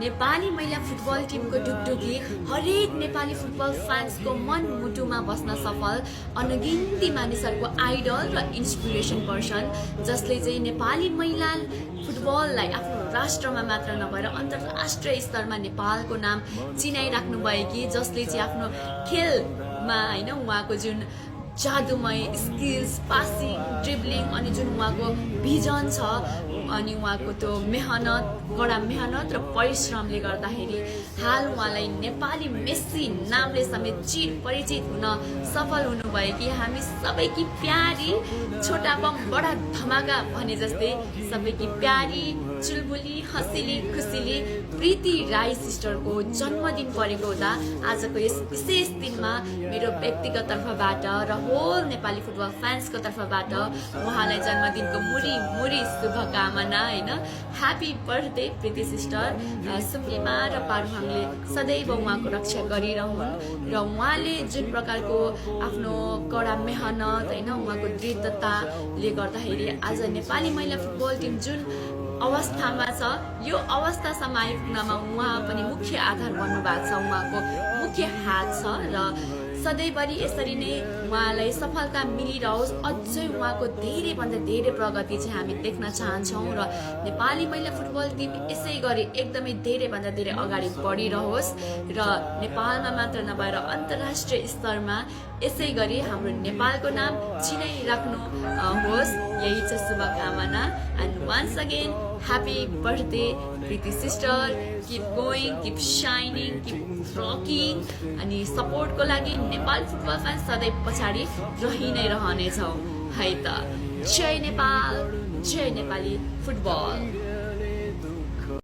नेपाली महिला फुटबल टिमको ढुकढुकी हरेक नेपाली फुटबल फ्यान्सको मन मुटुमा बस्न सफल अनगिन्ती मानिसहरूको आइडल र इन्सपिरेसन पर्सन, जसले चाहिँ नेपाली महिला फुटबललाई आफ्नो राष्ट्रमा मात्र नभएर अन्तर्राष्ट्रिय स्तरमा नेपालको नाम चिनाइराख्नु भएकी, जसले चाहिँ आफ्नो खेलमा हैन उहाँको जुन जादुमय स्किल्स, पासिङ, ड्रिब्लिङ अनि जुन उहाँको भिजन छ अनि उहाँको त्यो कडा मेहनत र परिश्रमले गर्दाखेरि हाल उहाँलाई नेपाली मेस्सी नामले समेत परिचित हुन सफल हुनुभएकी हामी सबैकी प्यारी छोटा बम बडा धमाका भने जस्तै सबैकी प्यारी चुलबुली हँसिली खुसिली प्रीति राई सिस्टरको जन्मदिन परेको हुँदा आजको यस विशेष दिनमा मेरो व्यक्तिगत तर्फबाट र होल नेपाली फुटबल फ्यान्सको तर्फबाट उहाँलाई जन्मदिनको मुरी शुभकामना हैन। Happy birthday Preeti sister. Sumnima र पारुहाङले सदैव उहाँको रक्षा गरिरहन् र उहाँले जुन प्रकारको आफ्नो कडा मेहनत हैन उहाँको दृढताले गर्दाखेरि आज नेपाली महिला फुटबल टिम जुन अवस्थामा छ यो अवस्थासम्म आइपुग्नमा उहाँ पनि मुख्य आधार बन्नु भएको छ, उहाँको मुख्य हात छ र सधैँभरि यसरी नै उहाँलाई सफलता मिलिरहोस्। अझै उहाँको धेरैभन्दा धेरै प्रगति चाहिँ हामी देख्न चाहन्छौँ र नेपाली महिला फुटबल टिम यसै गरी एकदमै धेरैभन्दा धेरै अगाडि बढिरहोस् र नेपालमा मात्र नभएर अन्तर्राष्ट्रिय स्तरमा यसै गरी हाम्रो नेपालको नाम चिनाइराख्नु होस्, यही छ शुभकामना। And once again happy birthday Preeti sister. Keep going, keep shining, keep rocking अनि सपोर्टको लागि नेपाल फुटबल फ्यान्स सधैँ पछाडि रहि नै रहनेछौँ है त। जय नेपाल, जय नेपाली फुटबल।